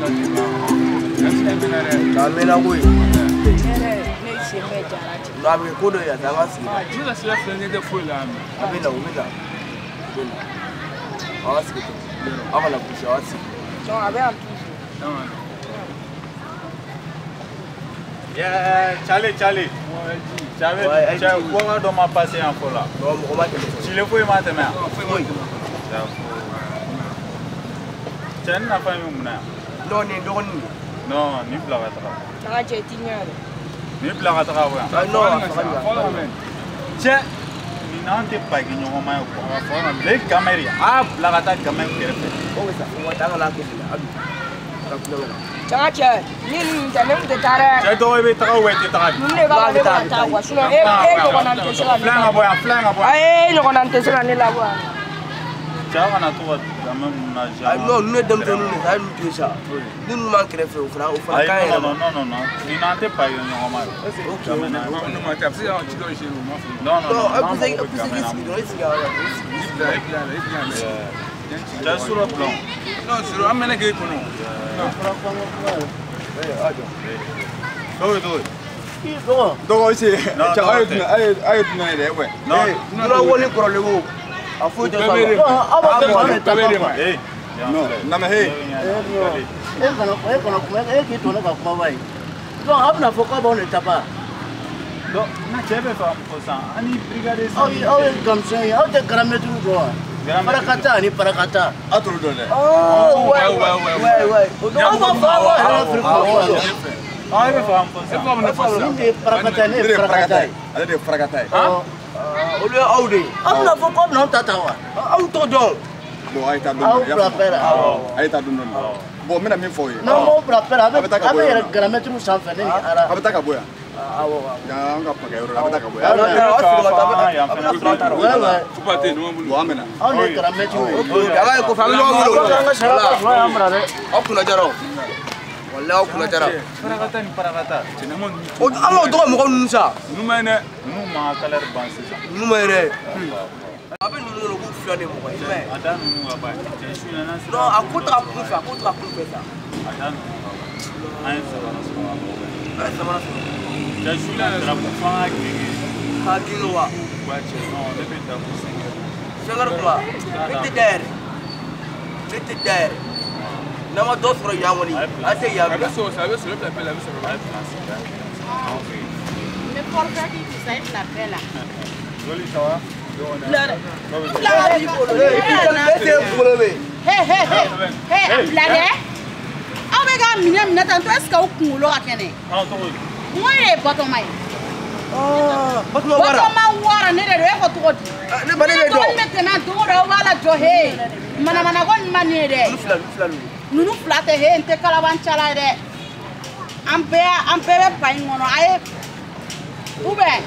A mɛnna koyi. Ne sen bɛ jara cɛ. Non, a bɛ ko dɔ ye a t'an ka sigi. Ji ka sira filɛ ne tɛ foyi la yan. A bɛ na, o bɛ na. O bɛ na. Aw ka sigi ten. Aw kana gosi, aw ka sigi. Donc a bɛ yan toujours. Yeah, Charlie, Charlie. Charlie, ko dɔ ma passé yan fɔlɔ. Non, mɔgɔ ma tɛmɛ fɔlɔ. Cile foyi ma tɛmɛ yan. Foyi. Cɛ ni nafa ye mun na yan? Non, nin dɔgɔnin de. Non, nin bila ka taga. An ka cɛ i t'i ɲɛ dɛ. Nin bila ka taga bɔ yan. Non, a faga de. Cɛ, nin n'an tɛ paki ɲɔgɔn ma ye quoi. Ne gamɛri, a bila ka taa gamɛri kɛrɛfɛ. O bɛ sa, o ka taa an ka n'a kɛ ten, a dun. A ka kulonkɛ la. Cɛ ka cɛ, ni nin tɛ ne tun tɛ taa dɛ. Cɛ dɔgɔ i bɛ taga ou i tɛ taga de? Ninnu de kama ne bɛ ka taa quoi, sinon e ɲɔgɔnna tɛ se ka ne. Filan ka bɔ yan, filan ka bɔ yan. Ayi, e ɲɔgɔnna tɛ se ka ne labɔ yan. Cɛ kana to ka gamɛ ninnu na ja. Ayi, non, ninnu ye denmisɛnninw de ye, a ye ninnu to yen sa. Ni ninnu m'an kɛrɛfɛ, o fana ka ɲi yɛrɛ ma. Non, non, non, nin n'an tɛ paki ɲɔgɔn ma ye. Ok. Gamɛ na. A bɛ se ka ci dɔ se u ma fɔ. Non, non, Non, non, e bɛ se k'i sigi dɔrɔn, i sigi a yɔrɔ la. I bila, i bila. Cɛ sura bila. Non, sura an mɛnna k'e kɔnɔ. Eh, a jɔ. Dɔgɔ dɔgɔ. Dɔgɔ. Dɔgɔ ese. Cɛ aw ye dunan ye dɛ, ouais. Non, dunan wali kɔrɔlen o. A foyi tɛ s'a ma. Aw b'a fɔ aw bɛ taa quoi. Non, non mais hey. E kana kuma, e k'i to ne ka kuma ba ye. Donc aw bɛna fɔ k'aw b'anw de tapa. Donc na cɛ bɛ fɛ ka mun fɔ sisan? An ni brigade. Aw ye gamisɛn ye, aw tɛ garamɛtiriw dɔn wa? Parakata ani parakata. Aw t'olu dɔn dɛ. Oh, ouais, ouais, ouais. Aw b'a fɔ aw b'a yɛrɛ fili kuma la. Aw bɛ fɛ ka mun fɔ sisan? Nin de ye parakata ye, ne ye parakata ye. Ale de ye parakata ye. Olu ye aw de ye. Aw bɛna fɔ k'aw bɛna anw ta ta wa? Aw t'o dɔn. Bon, a ye taa dɔɔni. Aw bila bɛɛ la. A ye taa dɔɔni dɔɔni. Bon, n bɛna min fɔ aw ye. N'aw m'aw bila bɛɛ la, a bɛ yɛlɛ garamɛtiriw sanfɛ ne ni ala. A bɛ taa ka bɔ yan. Awɔ, awɔ. Yan an ka pakɛ yɔrɔ la, a bɛ taa ka bɔ yan. Bon, an bɛ na. Aw de ye garamɛtiriw ye. A b'a ye kɔfɛ, an bɛ ɲɔgɔn bolo. An ka sariya ka sɔrɔ y'an mara dɛ. Aw kunna jara o. Walahi aw kunna jara. Parakata ni parakata. O an k'o tɔgɔ mɔgɔ ninnu sa. Ninnu ma ɲi dɛ. Ninnu ma kalɛri ban sisan. Ninnu ma ɲi dɛ. A bɛ ninnu kɔnɔ k'u fila de mɔgɔ ye. A da ninnu ka ban. Cɛ su in na n'an sera. Non, a ko ta kun fɛ, a ko ta kun fɛ sa. A da ninnu ka ban. An ye samara sɔrɔ a bɔ. An ye samara sɔrɔ. Cɛ su in na drapeau f'an ka genge. K'a genge wa? Wa cɛ non, ne bɛ drapeau 5 heures. 5 heures kuma? Ne tɛ da yɛrɛ. Ne tɛ da yɛrɛ. N'an ma dɔ sɔrɔ yan kɔni, an tɛ yan bila. A bɛ sɔrɔ, a bɛ sɔrɔ, e bila bɛɛ la, a bɛ sɔrɔ. A ye place da. N bɛ forfait k'i kun sa, e bila bɛɛ la. Joli, ça va? He he he he, a bila dɛ. Aw bɛ ka minɛ minɛ tan tɔ, est ce que aw kunkolo ka kɛnɛ? Aw tɔgɔ di? N ko e de ye Batɔma ye. Batɔma Wara. Batɔma Wara, ne de don, e ko cogo di? Ne ba ne de dɔn. Ne dɔgɔnin bɛ tɛmɛ don o don, aw b'a la jɔ he. Manamana ko nin man nin ye dɛ. Ninnu fila, ninnu fila ninnu. Ninnu fila tɛ he, n tɛ kalabancala ye dɛ. An bɛɛ bɛ ba in kɔnɔ, a ye ou bien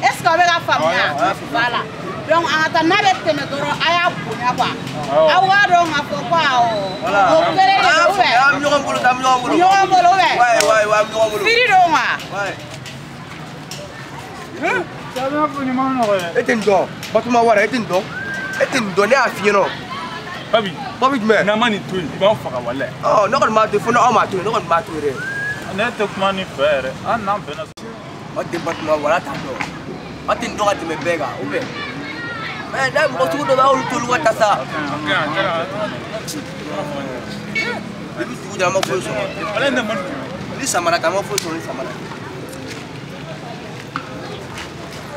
est ce que aw bɛ ka faamuya? Voilà. Donc an ka taa, n'a bɛ tɛmɛ dɔrɔn a y'a bonya quoi. Aw b'a dɔn k'a fɔ ko awɔ. O kelen de don ou bien? An bɛ ɲɔgɔn bolo, an bɛ ɲɔgɔn bolo. Ɲɔgɔn bolo ou bien? Ouais, ouais, ouais, an bɛ ɲɔgɔn bolo. Firi don wa? Ouais. Cɛ b'a fɔ nin ma nɔgɔ dɛ. E tɛ nin dɔn, Batɔma Wara, e tɛ nin dɔn. E tɛ nin dɔn, ne y'a f'i ɲɛna. Papi. Papi jumɛn? N'an ma nin to yen, i b'an faga walayi. Ɔ, ne kɔni m'a to yen, fo n'aw m'a to yen, ne kɔni m'a to yen dɛ. Ne tɛ kuma ni fɛ yɛrɛ, hali n'an bɛnna. Aw tɛ Batɔma Wara t'a dɔn. Aw tɛ nin dɔn ka tɛmɛ bɛɛ kan, ou bien? Mais n'a mɔgɔ sugu dɔ bɛ aw t'olu ka ta sa. Depuis dugu jɛra, an ma foyi sɔrɔ. Ni samara tɛ, an ma foyi sɔrɔ ni samara tɛ.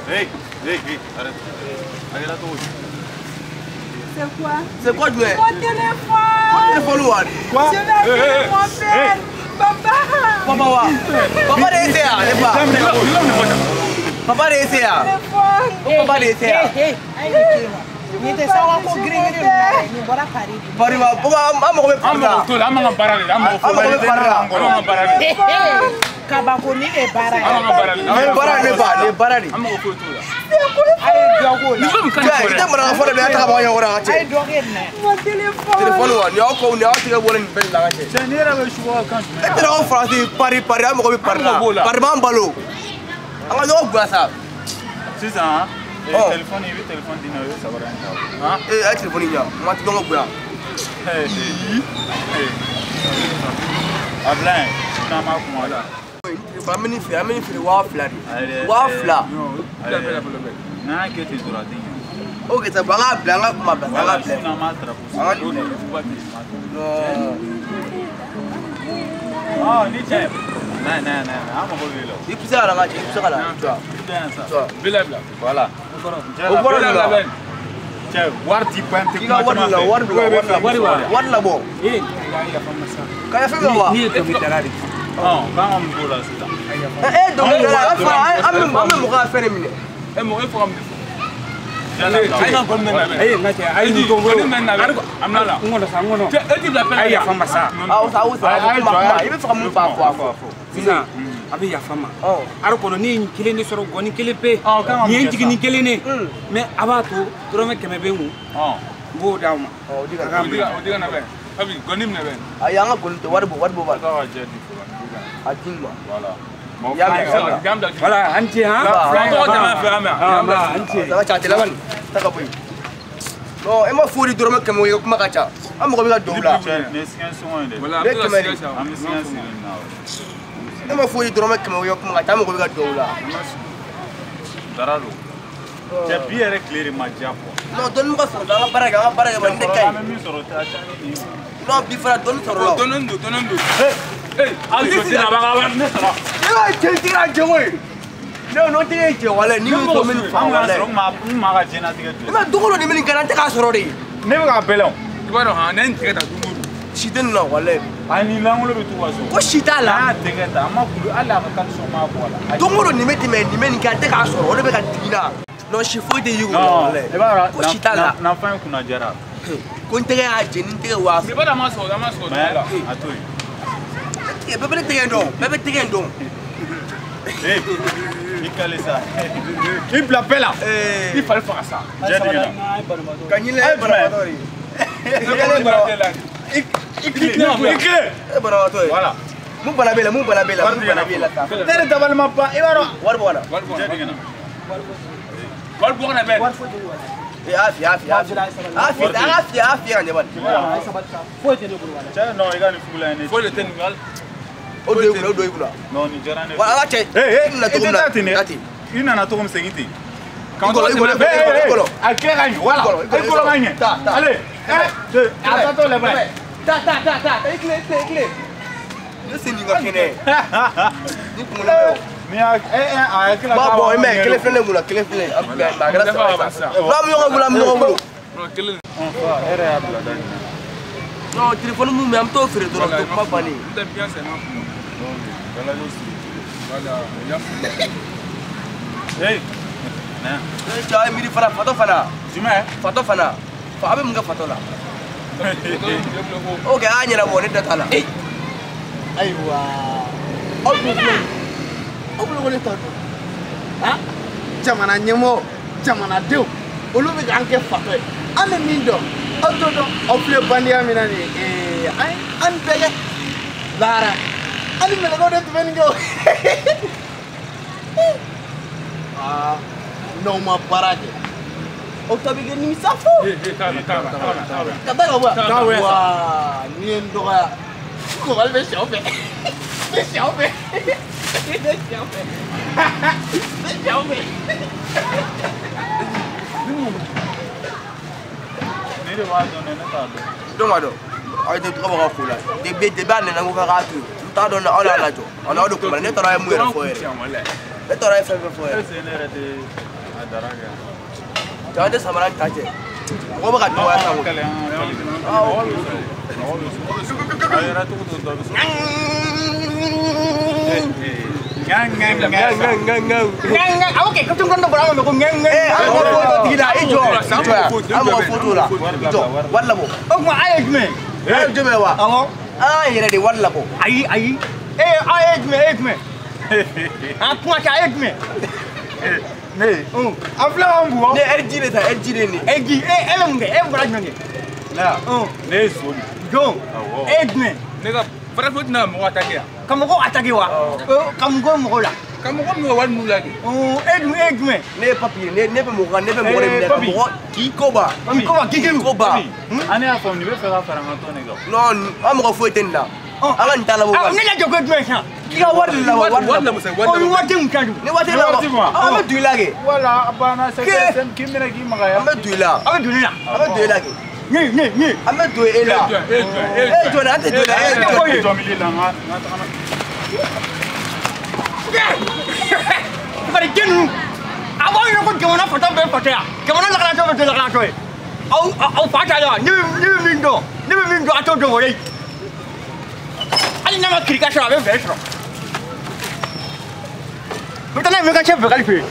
Hey, hey, hey, arrête. A kɛra cogo di? C'est quoi? C'est quoi jumɛn? Mon téléphone! Mon téléphone wa? Quoi? Je vais appeler mon père! Papa! Papa wa? Papa de ye se yan, ne ba. Papa de ye se yan. Téléphone! Papa de ye se yan. Nin tɛ sa wa ko girin girin ninnu na dɛ, nin bɔra Paris de. Paris wa? Papa, an mago bɛ An Paris la. mago t'o la, an b'an ka baara de la, an mago An mago bɛ Paris la. An b'an ka baara de la. Kabako nin de ye baara ye. An b'an ka baara de la. Nin ye baara de ba, nin ye baara de. An mago foyi t'o la. A ye dɔ k'o la. Nin fɛn min ka ɲi Cɛ, i tɛ manaka fɔ dɛ, a ta ka bɔ an ɲɛkɔrɔ an ka A ye cɛ. dɔ kɛ nin na. Mon téléphone. Téléphone wa, nin y'aw kɔ, nin y'aw tigɛ bɔlen nin bɛɛ de la an ka cɛ. Cɛ, ne yɛrɛ bɛ subaga kan jumɛn? E tɛna ko Faransi, Paris, Paris, an mago bɛ Paris An mago b'o la. la. Paris b'an balo. An ka ɲɔgɔn bonya sa. Sisan, Ɔ. téléphone, i bɛ téléphone di ne ma, i bɛ sabara in ta. Ee, a ye téléphone ɲa, n ma ɲɔgɔn bonya. A bila yen, n'an m'a kuma la. An bɛ nin feere, an bɛ nin feere 2000 de. 2000. N'an y'a kɛ ten dɔrɔn a tɛ ɲɛ. Ok, ça va, an k'a bila, an ka kuma bila, an k'a bila. N'an m'a tarafu. An ka nin bila. Non. Ah, ni cɛ. Non, non, non, an mago b'i la. I bɛ se ka na n ka cɛ, i bɛ se ka na. Tu vois. Bila bila. Voilà. O kɔrɔ de la. Cɛ, wari ti ban tɛ I ka wari la, wari bila, wari la, wari labɔ. Ee, ka yafa ma wa? Ni ye dɔnkilidala de ye. Ɔn, k'an ka mun k'o la sisan? Ee, dɔnkilidala, an fa, an bɛ mɔgɔ ka fɛn de minɛ. E mɔgɔ, e fɔ ka mun de fɔ? Ayi, n ka cɛ, ayi ni gɔni mɛn na bɛ. A minɛ la. N kɔnɔ sa, n kɔnɔ. Cɛ, e t'i bila fɛn la. A ye yafa n ma sa. Awɔ sa, awɔ sa, kuma kuma, i bɛ fɛ ka mun fɔ a fɔ a fɔ. Sisan, a bɛ yafa n ma. Ari kɔnɔ ne ye nin kelen de sɔrɔ, gɔni kelen pe. Nin ye n jigin ni kelen de. Mais a b'a to dɔrɔmɛ 100 bɛ n kun. N b'o d'aw ma. O di ka na. O di ka na bɛ. Fabi, gɔni minɛ bɛ. Ayi, an ka gɔni tɛ, wari bɔ, wari bɔ bari. K'a ka jɛ di fɔlɔ. A di nin ma. Voilà. Voilà, an ce han. Tɔgɔ tɛmɛ fɛ an mɛ. An ce. Saba ca tɛ laban ta ka bɔ yen. Non, e ma foyi di dɔrɔmɛ 100 ye, kuma ka ca. An mago bɛ ka don o la. Nin ye siɲɛ sɔngɔ ye dɛ. Ne 100 de. An bɛ siɲɛ sigi nin na. E ma foyi di dɔrɔmɛ 100 ye, kuma ka ca. An mago bɛ ka don o la. Dara don. Cɛ, bi yɛrɛ tile de ma diya quoi. Non, dɔɔni ka sɔrɔ, an ka baara kɛ, an ka baara kɛ, nin de ka ɲi. An bɛ min sɔrɔ, a ca ni nin ye. Non, bi fana dɔɔni sɔrɔ la. Dɔɔni don, dɔɔni don. Ee, a ti se a b'a ka wari ne sɔrɔ. Ne b'a cɛ tigɛ a jɛ koyi. Ne n'o tɛ ye cɛ walayi n'i y'o sɔrɔ min fa walayi. N maa ka diɲɛlatigɛ jɔ. I ma don o don nin bɛ nin kɛ n tɛ k'a sɔrɔ de. Ne bɛ k'a bɛɛ la o. I b'a dɔn han, ne ye n tigɛ ta don o don. Si tɛ nin na walayi. A ni lankolon bɛ to ka sɔrɔ. Ko si t'a la. N'a y'a tɛgɛ ta, an ma kulu hali a ka caleçon m'a bɔ a la. Don o don nin bɛ tɛmɛ nin bɛ nin kɛ an tɛ k'a sɔrɔ o de bɛ ka digi n na. Non, si foyi tɛ y'i kun walayi. I b'a dɔn ko si t'a la. Nafan in kunna jara. Ko n tɛgɛ y'a jeni n tɛgɛ waa. I b'a dɔn a ma sɔrɔ, a ma sɔrɔ. Mais a to yen. Bɛɛ bɛ ne tɛgɛ in dɔn, bɛɛ bɛ tɛgɛ in dɔn. I kale sa. I bila bɛɛ la. I fari faga sa. Jɛ tigɛ la. Ka ɲinɛ e banabaatɔ de ye. I kile. I kile. E banabaatɔ ye. Voilà. Mun bana b'e la, mun bana b'e la, mun bana b'e la sa. Ne yɛrɛ dabali ma ban, i b'a dɔn. Wari bɔ ka na. Jɛ tigɛ na. Wari bɔ ka na bɛɛ. Ee, a fiyɛ, a fiyɛ, a fiyɛ. A fiyɛ, a fiyɛ, a fiyɛ ka ɲɛ bani. Foyi tɛ ne bolo wala. Cɛ, non, i ka nin fugula ye ne. Foyi de tɛ nin wali. O don i kunna, o don i kunna. Non, nin diyara ne ye. Wa ala cɛ. Ee, i nana cogo min na. I tɛ taa ten dɛ. I nana cogo min, segin ten. I kɔlɔ, i kɔlɔ, i kɔlɔ. A kɛ ka ɲɛ, voilà. I kɔlɔ ka ɲɛ. Ta, ta. Allez, 1, 2, a taatɔ lajɛ. Ta, ta, ta, ta. I kile, i kile, i kile. Ne sen nin ka kɛnɛ. Ni kunkolo bɛ o. Ni y'a a hakili la. Ba bɔn, i m'a ye, kelen filɛ ne kunna, kelen filɛ. A kɛra saba ye sa. N'an bɛ ɲɔgɔn bolo, an bɛ ɲɔgɔn bolo. Kelen. E yɛrɛ y'a bila da jumɛn? Non, téléphone mun bɛ yen, an bɛ t'o feere dɔrɔn, o kuma bannen. N tɛ bien sɛnɛ. Voilà, Hey. Cɛ, a ye miiri fana, fatɔ fana. Jumɛn? Fatɔ fana. A bɛ mun kɛ fatɔ la? Ok, a y'a ɲɛnabɔ, ne da t'a la. Ayiwa, aw dun filɛ nin ye, aw bolo ko ne t'a dɔn. Han, jamana ɲɛmɔgɔ, jamanadenw, olu bɛ k'an kɛ fatɔ ye. An bɛ min dɔn, aw t'o dɔn. Aw filɛ bandiya min na nin ye, an bɛɛ kɛ lahara. Hali mɛlɛkɛw de tun bɛ nin kɛ o. Aa, n'aw ma baara kɛ, aw ta bɛ kɛ nimisa fo. Ka taa ka bɔ yan. Waa, n'i ye n dɔgɔya, kɔgɔli bɛ sɛw fɛ. N bɛ sɛw fɛ. N bɛ sɛw fɛ. N bɛ sɛw fɛ. Ne de b'a dɔn dɛ, ne t'a dɔn. Jɔn b'a dɔn? Aw tɛ tɔgɔ bɔ ka ko la. Depuis a nana ko k'a to yen. N t'a dɔn aw y'a lajɔ. Aw n'aw de kuma na. Ne taara a ye mun yɛrɛ fɔ yɛrɛ. Ne taara a ye fɛn fɛn fɔ yɛrɛ. Est-ce que ne yɛrɛ tɛ a dara kɛ? Cɛ, an tɛ samara ta cɛ. Mɔgɔ bɛ ka dɔgɔya sa koyi. Mɔgɔ bɛ sɔrɔ. A yɛrɛ cogo dɔ bɛ sɔrɔ. Aw kɛ ko dɔ bɔra an ma ko ŋɛ ŋɛ. Ee, an mɔgɔ foyi t'o tigi la, i jɔ. I jɔ yan. An mɔgɔ foyi t'o la. I jɔ. Wari labɔ. O tuma a ye jumɛn ye? A ye jumɛn ye wa? Awɔ. An yɛrɛ de wari labɔ. Ayi ayi. Ee, a ye jumɛn? E ye jumɛn? An kuma kɛ, a ye jumɛn? Ne. An filɛ k'an bugɔ. Ne RG de ta, RG de ye nin ye. RG, e bɛ mun kɛ? E bɔra jumɛn kɛ? Ne ya. Ne ye zon de. Zon. E ye jumɛn? Ne ka farafin tɛna mɔgɔ attaquer yan. Ka mɔgɔw attaquer wa? Ka mun kɛ mɔgɔw la? Ka mɔgɔ minnu ka wari minnu la kɛ. E dun e ye jumɛn? Ne ye papi ye, ne bɛ mɔgɔ ne bɛ mɔgɔ de minɛ ka mɔgɔ k'i ko ba. K'i ko ba k'i ko ba. An y'a faamu nin bɛ fɛ ka fara an ka tɔn de kan. Non, an mɔgɔ foyi tɛ nin na. An ka nin t'a labɔ. Ne la jɔ ko jumɛn sisan? K'i ka wari de labɔ, wari labɔ. O ni wari tɛ mun kan dun? Ni wari tɛ labɔ, an bɛ don i la kɛ. Wala a banna c'est k'i minɛ k'i magaya. An bɛ don i la. Aw bɛ don ne la. An bɛ don e la kɛ. Ne. An bɛ don e la. E jɔn an tɛ don e la. E jɔn. E jɔn la n ka tagama. Bari den ninnu a b'aw ɲɛna ko jamana fatɔ bɛɛ fatɔ ya jamana lakanatɔ bɛɛ tɛ lakanatɔ ye aw fa t'a la ne bɛ min dɔn ne bɛ min dɔn a t'o dɔn o ye hali n'a ma kirika sɔrɔ a bɛ fɛ sɔrɔ n bɛ taa n'a ye n bɛ ka cɛ bɛgali fɛ yen.